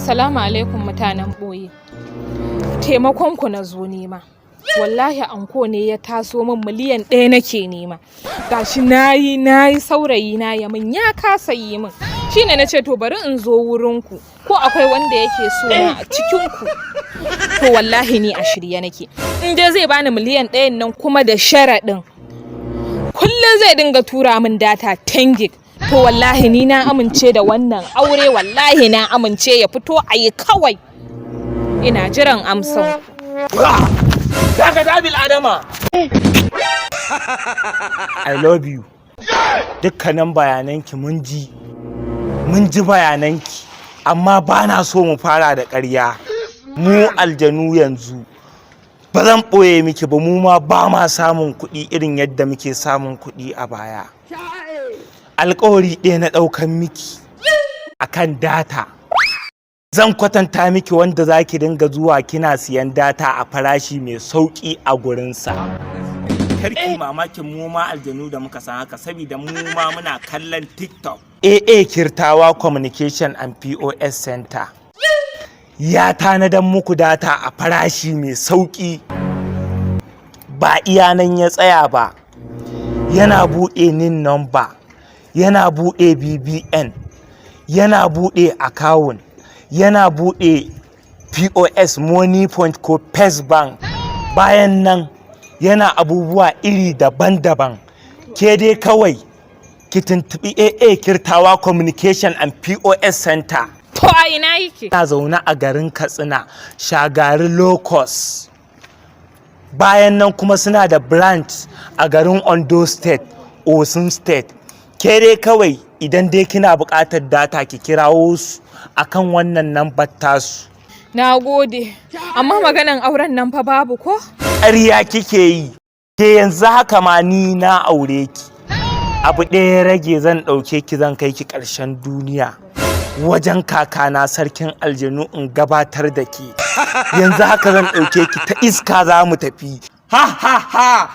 Salamu alaikum mutanen ɓoye. Taimakon ku na zo nema. Wallahi anko ne ya taso min, miliyan 1 nake nema. Gashi nayi nayi saurayi na ya min, ya kasa yi min. Shine na ce to bari in zo wurin ku. Ko akwai wanda yake so na a cikin ku. To wallahi ni a shirye nake. In dai zai bani miliyan 1n nan kuma da sharaɗin kullum zai dinga tura min data 10 gig. To wallahi ni na amince da wannan aure, wallahi na amince, ya fito a yi kawai. Ina jiran amsan ku. Daga bil adama. I love you. Dukkanin bayananki mun ji. Mun ji bayananki. Amma ba na so mu fara da ƙarya. Mu aljanu yanzu ba zan ɓoye miki ba, mu ma ba ma samun kuɗi irin yadda muke samun kuɗi a baya. Alƙawari ɗaya na ɗaukan miki akan data. Zan kwatanta miki wanda za ki dinga zuwa kina siyan data a farashi mai sauƙi a gurinsa. Karki mamakin mu ma aljanu da muka san haka, saboda mu ma muna kallon TikTok. AA Kirtawa Communication and POS Center ya tanadan muku data a farashi mai sauƙi. Ba iya nan ya tsaya ba, yana buɗe NIN number, yana buɗe BVN, yana buɗe account, yana buɗe POS, Moniepoint ko First Bank. Bayan nan yana abubuwa iri daban-daban. Ke dai kawai ki tuntuɓi AA Kirtawa Communication and POS Center. To a ina yake? Na zaune a garin Katsina, Shagari Locus. Bayan nan kuma suna da branch a garin Ondo State, Osun State. Ke dai kawai idan dai kina buƙatar data, ki kirawo su akan wannan nambar tasu. Na gode. Amma maganan auren nan fa babu ko? Ƙarya kike yi. Ke yanzu haka ma ni na aure ki. Abu ɗaya ya rage, zan ɗauke ki, zan kai ki ƙarshen duniya wajen kakana sarkin aljanu in gabatar da ke. Yanzu haka zan ɗauke ki, ta iska za mu tafi. Ha ha ha.